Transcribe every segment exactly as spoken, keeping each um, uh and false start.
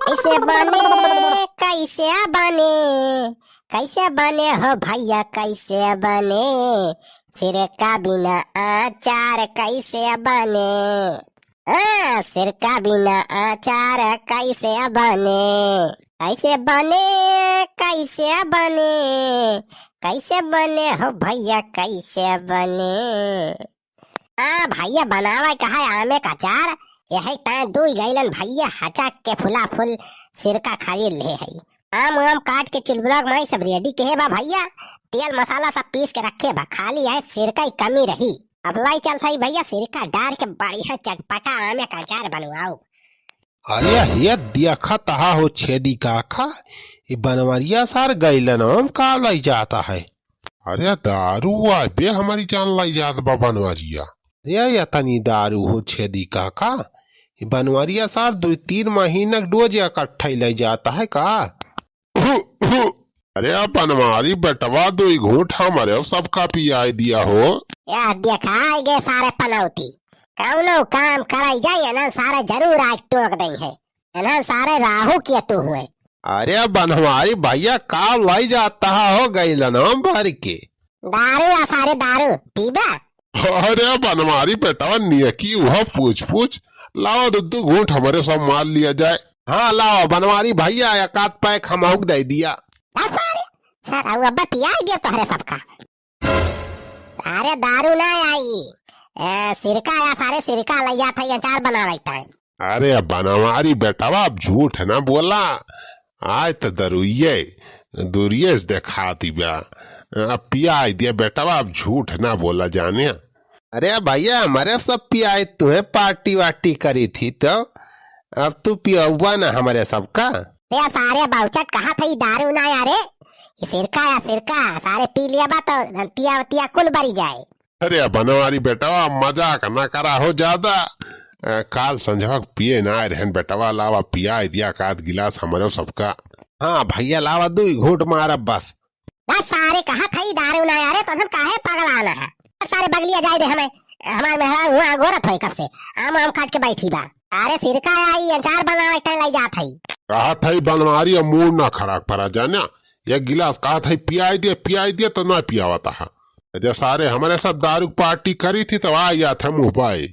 कैसे बने, कैसे बने, कैसे बने हो भैया, कैसे बने? सिरका बिना अचार कैसे बने? हाँ, सिरका बिना अचार कैसे बने? कैसे बने, कैसे बने, कैसे बने हो भैया, कैसे बने? आ भैया, बनावे का है आमे का अचार, यही ताय दुई गैलन भैया हचक के फुला फुल सिरका खरीद ले है। आम वाम काट के चुलबुला के माई सब ready के है बा भैया, तेल मसाला सब पीस के रखे बा, खाली है सिरका ही कमी रही। अब लाई चल सही भैया, सिरका डार के बढ़िया चटपटा आमे का अचार बनवाओ। अरे ये देखत हा हो छेदी काका, ई बनवरिया सार गैलन हम का लई जाता है। अरे दारू आ बे, हमारी जान लई जात बा बनवरिया। अरे ये तनी दारू हो छेदी काका, ई बनवरिया सार दुई तीन महीना के डोज इकट्ठा ही लई जाता है का? अरे बनवारी बेटवा, दुई घूंट हमरे सबका पियाई दिया हो। या देखा आइ गए सारे पनौती, कौनो काम कराई जाए ना, सारे जरूर आके टोक देइ है। इन्हन सारे राहु केतु हुए। अरे बनवारी भैया, का लई जाता हो गैलन हम भर के? दारू आ सारे दारू पीबा? अरे बनवारी बेटवा, नियकी उहा पूछ पूछ। लावा दू दू घूंट हमरे सब मार लिया जाए। हाँ लावा बनवारी भैया, एक आध पैक हमहू के दे दिया। आ सारे, सारे अब पियाई दिया तोहरे सबका। अरे दारू ना आई, ए, सिरका आया सारे, सिरका लैया था, ये अचार बनावे ताई। अरे बनवारी बेटवा, अब झूठ ना बोला, आज तो दरुइये दूरिये से देखाती बा। अब पियाई दिया बेटवा, अब झूठ ना बोला जाने। अरे भैया, हमरे सब पियाई, तुहे पार्टी वार्टी करी थी तो अब तू पियौबा ना हमरे सबका। ए सारे बाउचट, कहा था ई दारू ना यारे, ई सिरका या सिरका, सारे पी लिया बा तो तिया तिया कुल बरी जाए। अरे बनवारी बेटवा, मजाक ना करा हो ज्यादा। अ, काल संझवा के पिए ना आए रहन बेटवा, लावा पियाई दिया एक आध गिलास हमरे सबका। हाँ भैया, लावा दुई घूंट मारब बस। बस सारे कहा था ई दारू ना यारे, तो हम काहे पगलाना है? सारे बगलिया जाए दे हमें, हमार मेहरा हुआ गोरत होई कब से, आम आम काट के बैठी बा। अरे सिरका आई, अचार बनावे के लई जात हई। कहा था ई बनवारी, अब मूड ना खराब करा जाना, एक गिलास कहा था ई पियाई दिया, पियाई दिया तो ना पियावता है। जे सारे हमरे सब दारू के पार्टी करी थी, तब आ जात है मुँह बाई।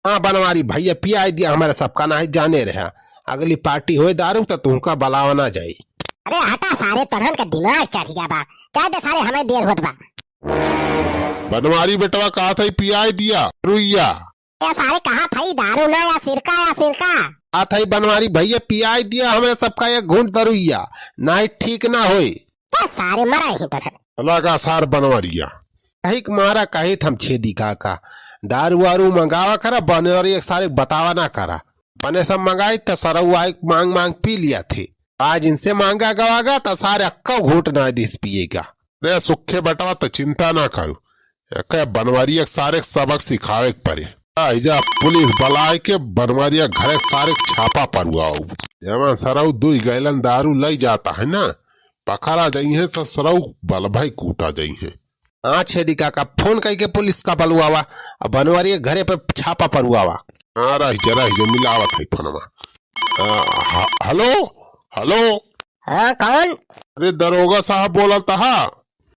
हाँ बनवारी भैया, पियाई दिया हमरे सबका, नाही जाने रहा, अगली पार्टी होए दारू तो तुमका बलावा ना जाई। अरे हटा सारे, तोहन का दिमाग चढ़ गया बा, जाए दे सारे, हमें देर होत बा। बनवारी बेटवा, कहा था ई पियाई दिया रुइया। ए सारे, कहा था ई दारू ना या सिरका या सिरका? कहा था ई बनवारी भैया, पियाई दिया हमरे सबका एक घूंट दरुइया, नाही ठीक ना होई। तो सारे मरा ही तोहन। लगा सार बनवरिया। कही के मारा कही थम छेदी काका, दारू वारू मंगावा करा, बनवरिया के सारे बतावा ना करा। अपने सब मंगाई त सरऊ आई मांग मांग पी लिया थे। आज इनसे मांगा गवागा त सारे अक्का घूंट ना दिस पिएगा। रे सुखे बेटवा, त चिंता ना करू, एके बनवरिया के सारे सबक सिखावे के परे। आइजा पुलिस बलाए के बनवरिया घरे सारे छापा परुआऊ। जवन सरऊ दुई गैलन दारू लई जाता है ना, पकड़ा जइहें, ससुरऊ बलभई कूटा जइहें। हाँ छेदी काका, फोन कइके पुलिस का बलुआवा, अब बनवरिया घरे पे छापा परुआवा। हाँ रह जा, रह जा, मिलावत है फोनवा। आ, ह-, हेलो, हेलो। हाँ, कौन? अरे दरोगा साहब बोलत हा?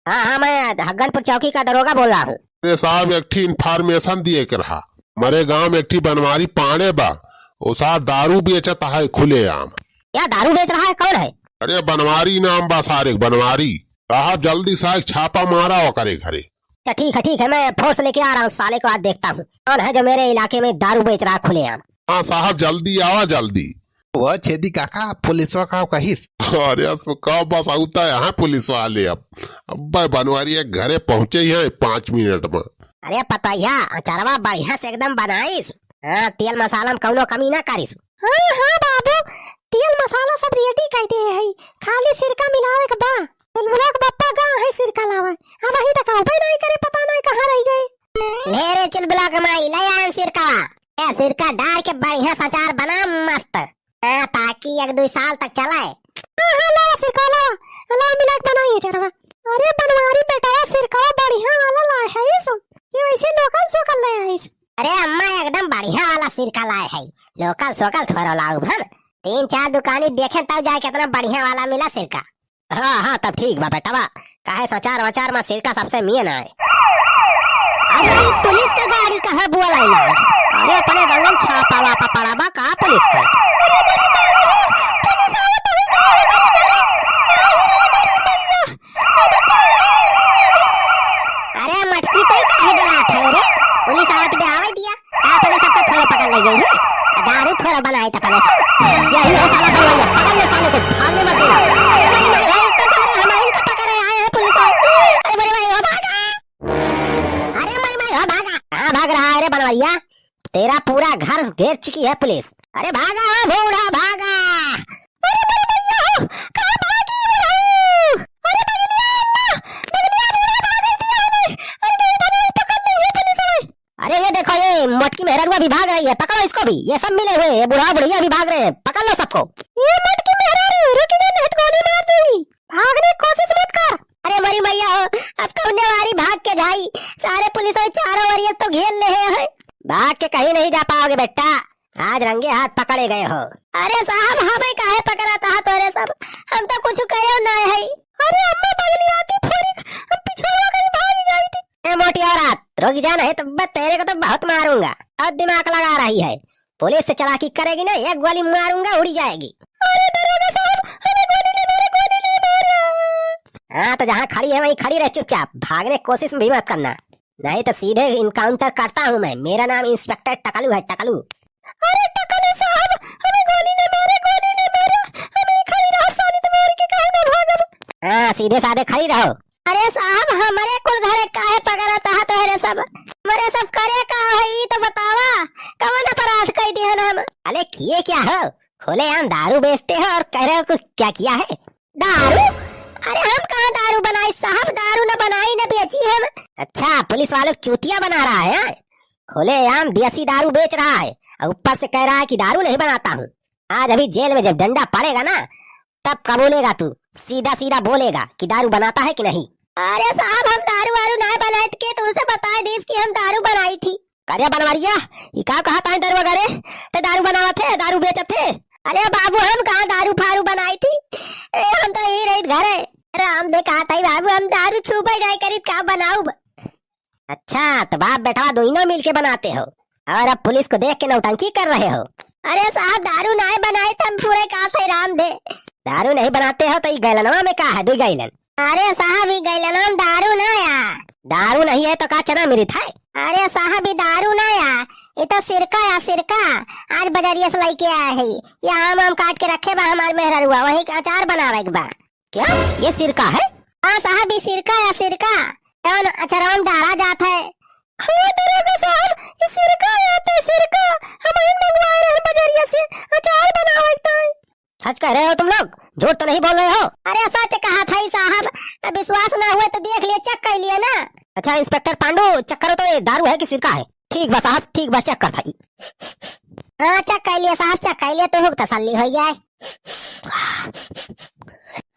हाँ, हाँ, मैं हग्गनपुर चौकी का दरोगा बोल रहा हूँ। अरे साहब, एक ठी information दिए के रहा। हमरे गांव में एक ठी बनवारी पांड़े बा, वो सार दारू बेचत है खुलेआम। क्या दारू बेच रहा है? कौन है? अरे बनवारी नाम बा सारे, बनवारी। साहब जल्दी से आके छापा मारा ओकरे घरे। अच्छा ठीक है, ठीक है, मैं फोर्स लेके आ रहा हूँ, साले को आज देखता हूँ कौन है जो मेरे इलाके में दारू बेच रहा है खुलेआम। हाँ साहब जल्दी आवा, जल्दी। वो छेदी काका, पुलिसवा का कहिस? अरे असो का बस आउता है, हाँ पुलिस वाले अब। अब बनवारी एक घरे पहुँचे ही हैं पाँच मिनट में। अरे पतैया, अचरवा बढ़िया से एकदम बनाइस। हाँ, तेल मसाला में कौनो कमी ना करिस। हाँ, हाँ बाबू, तेल मसाला सब ready कर दे है, खाली सिरका मिलावे के बा। चुलबुला के बप्पा गा है सिरका लावे, अब अही तक आवे नहीं करे, पता नहीं कहाँ रह गए। ले रे चुलबुला के माई, ले आन सिरका। ए, सिरका डार के बढ़िया से अचार बना मस्त। हाँ, ताकि एक दो साल तक चले। हाँ, हाँ, लावा सिरका, लावा। लावा मिला के बनाइए चरवा। अरे बनवारी बेटवा, सिरका बढ़िया वाला लाए है इस। ये वैसे लोकल सोकल ले आइस। अरे अम्मा, एकदम बढ़िया वाला सिरका लाए है, लोकल सोकल थोड़ो लाऊ भन। तीन चार दुकानी देखे तब जाए कितना बढ़िया वाला मिला सिरका। हाँ, हाँ, तब ठीक बा बेटवा। काहे स अचार वचार मा सिरका सबसे मेन आए। अरे, ई पुलिस का गाड़ी कहाँ बोलाई ना? अरे, अपने गंगन छापा वापा पड़ा बा का पुलिस का? अरे मटकी, तई काहे डरात है रे? पुलिस आवत बे, आवे दिया। का अपने सबके थोड़ा पकड़ ले जाई, हैं? दारू थोड़ा बनाई त अपने सब। यही है साला बनवैया, पकड़ लो साले को, भागने मत देना। अरे मेरी माई, ये तो सारे हमारे इनका पकड़े आए हैं पुलिस वाले। अरे मेरी माई, ओ भागा। अरे मेरी माई, ओ भागा। कहाँ भाग रहा है रे बनवैया? तेरा पूरा घर घेर चुकी है पुलिस। अरे भागा ओ बूढ़ा, भागा। अरे बड़ी भैया हो, कहाँ भागी बुढ़ऊ? अरे बगलिया अम्मा, बगलिया बूढ़ा भाग दिया हमें। अरे नहीं, हमें पकड़ ली है पुलिस वाले। अरे ये देखो, ये मोटकी मेहररुआ भी भाग रही है, पकड़ो इसको भी। ये सब मिले हुए हैं, ये बूढ़ा बुढ़िया भी भाग रहे हैं, पकड़ लो सबको। ये मोटकी मेहरारू, रुकी ना, नहीं तो गोली मार दूंगी। भागने की कोशिश मत कर। अरे मोरी मैया हो, अब कौने वारी भाग के जाई? सारे पुलिस वाले चारों ओर ये तो घेर ले हैं। भाग के कहीं नहीं जा पाओगे बेटा, आज रंगे हाथ पकड़े गए हो। अरे साहब, हमें काहे पकड़ा था तोरे सब? हम तो कुछ करे ना है। अरे अम्मा बगली आती थोड़ी, हम पिछड़वा कहीं भाग जाई थी। ए मोटी औरत, रुक जा, नहीं तो मैं तेरे को तो बहुत मारूंगा। बहुत दिमाग लगा रही है, पुलिस से चालाकी करेगी ना, एक गोली मारूंगा, उड़ी जाएगी। अरे दरोगा साहब, हमें गोली नहीं मारे, गोली नहीं मारे। हाँ, तो जहाँ खड़ी है वहीं खड़ी रह चुपचाप, भागने की कोशिश भी मत करना, नहीं तो सीधे इनकाउंटर करता हूँ मैं। मेरा नाम इंस्पेक्टर टकलू है, टकलू। अरे टकलू साहब, हमें गोली नहीं मारे, गोली नहीं मारे, हमें खड़ी रहो, साली तो मार के काहे ना भागब। हाँ, सीधे साधे खड़ी रहो। अरे साहब, हमरे कुल घरे काहे पकड़त हा तोहरे सब? हमरे सब करे का है, ई तो बतावा, कवन अपराध कई दिहन हम? अरे किए क्या हो? खुलेआम दारू बेचते हो और कह रहे हो कि क्या किया है? दारू? अरे हम कहाँ दारू बनाई साहब, दारू न बनाई न बेची हम। अच्छा, पुलिस वालों की चूतिया बना रहा है, हाँ? खुलेआम देसी दारू बेच रहा है और ऊपर से कह रहा है कि दारू नहीं बनाता हूँ। आज अभी जेल में जब डंडा पड़ेगा ना, तब कबूलेगा तू, सीधा सीधा बोलेगा कि दारू बनाता है कि नहीं। अरे साहब, हम दारू वारू ना बनाइत के, तुमसे बता दीस कि हम दारू बनाई थी। अरे बनवरिया, ई का कहत है दारू वगैरह? ते दारू बनावत है, दारू बेचत है? अरे बाबू, हम कहाँ दारू फारू बनाई थी? ए, हम तो यही रहित घरे। राम दे कहत है बाबू, हम दारू छुपे गए करीत का बनाउब? अच्छा, तो बाप बेटवा दोनों मिलके बनाते हो और अब पुलिस को देख के नौटंकी कर रहे हो। अरे साहब, दारू नाय बनाए तो हम पूरे का थे राम दे। दारू नहीं बनाते हो तो ये गैलनवा में का है, दो गैलन? अरे साहब, ये गैलनवा में दारू ना या। दारू नहीं है तो का चना मिरित है? अरे साहब, ये दारू ना या, ये तो सिरका या सिरका। आज बजरिया से लेके आए है। ये आम आम काट के रखे बा हमार मेहररुआ, वही का अचार बनावे के बा। क्या ये सिरका है? हाँ साहब, ये सिरका या सिरका, जौन अचरवा में डाला जात है। हाँ दरोगा साहब, ये सिरका या तो सिरका, हम ही मंगवाए रहे बजरिया से, अचार बनावे के ताई। सच कह रहे हो तुम लोग, झूठ तो नहीं बोल रहे हो? अरे सच कहा था साहब, अब विश्वास ना हुए तो देख लिए, चेक कर लिए ना। अच्छा इंस्पेक्टर पांडू, चेक करो तो ये दारू है कि सिरका है? ठीक बा साहब, ठीक बा, चेक करत हई। हाँ, चेक कर लिए साहब, चेक कर लिए, तोहू के तसल्ली हो जाए।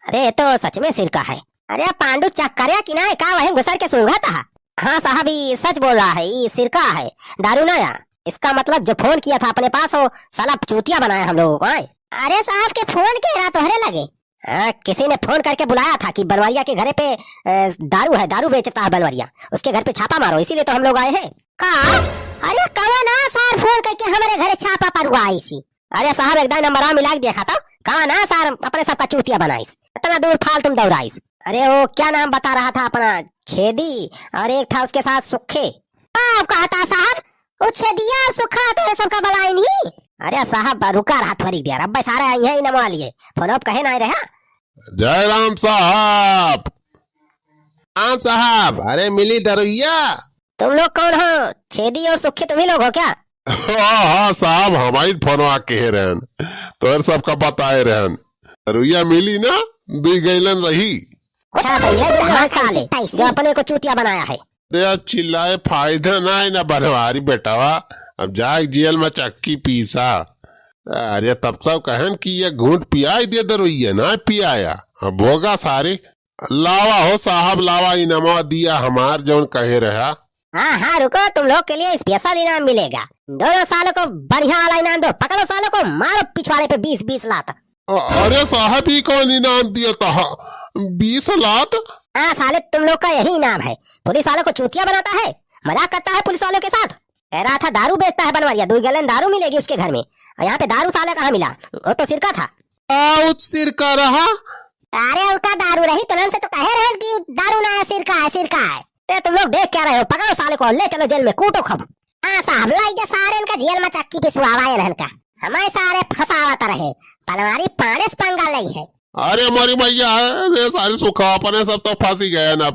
अरे, ये तो सच में सिरका है। अरे पांडू, चेक करे कि ना, का वहीं घुसर के सूंघत हा? हाँ साहब, ई सच बोल रहा है, ई सिरका है, दारू ना या। इसका मतलब जो फोन किया था अपने पास, वो साला चूतिया बनाया हम लोगों को, हैं? अरे साहब के फोन के रहा तोहरे लगे। हाँ, किसी ने फोन करके बुलाया था कि बनवरिया के घरे पे, अ, दारू है, दारू बेचता है बनवरिया, उसके घर पे छापा मारो, इसीलिए तो हम लोग आए हैं। का? अरे कवन आ सार फोन करके हमारे घरे छापा परवाइसी? अरे साहब, एक दाई नंबरवा मिला के देखा तो, कवन आ सार अपने सबका चूतिया बनाइस, इतना दूर फालतू में दौड़ाइस। अरे वो क्या नाम बता रहा था अपना, छेदी, और एक था उसके साथ सुखे। का कहता साहब? वो छेदिया सुखा तो ये सबका बलाई नहीं। अरे साहब, रुका रहा थोड़ी देर, अब सारे आई हैं इनाम वाली है, फोन अब कहे ना रहा। जय राम साहब। राम साहब, अरे मिली दरुइया। तुम लोग कौन हो? छेदी और सुखी तुम ही लोग हो क्या? हाँ, हाँ साहब, हम ही फोनवा के रहन, तोहर सबका बताए रहन। दरुइया मिली ना, दुई गैलन रही। अच्छा, तो ये जो है साले, जो अपने को चूतिया बनाया है। अरे यार, चिल्लाए फायदा ना है ना बनवारी बेटावा, अब जाए जेल में चक्की पीसा। अरे तब सब कहन कि ये घूंट पियाई दे दरुइया, ना पियाया। अब भोगा सारे। लावा हो साहब, लावा, इनामवा दिया हमार जौन कहे रहा। हाँ, हाँ, रुको, तुम लोग के लिए स्पेशल इनाम मिलेगा। दोनों सालों को बढ़िया वाला इनाम दो, पकड़ो सालों को, मारो पिछवाड़े पे बीस बीस लात। अ-, अरे साहब, ई कौन इनाम दिया था? बीस लात? हाँ साले, तुम लोग का यही इनाम है। पुलिस वालों को चूतिया बनाता है, मजाक करता है पुलिस वालों के साथ। कह रहा था दारू बेचता है बनवरिया, दो गैलन दारू मिलेगी उसके घर में, और यहाँ पे दारू साले कहाँ मिला? वो तो सिरका था। आउच सिरका रहा। अरे उनका दारू रही, तुमन से तो कहे रहे कि दारू ना है, सिरका है, सिरका है। ए, तुम लोग देख क्या रहे हो? पकड़ो साले को, ले चलो जेल में, कूटो खूब। हाँ साहब, लाई जा सारे इनका जेल में, चक्की पिसवावा इनहन का। हमारे सारे फंसावत रहे, बनवारी पाने से पंगा लई है। अरे मोरी मैया, अरे सारे सुखा अपने सब तो फंसी गए ना।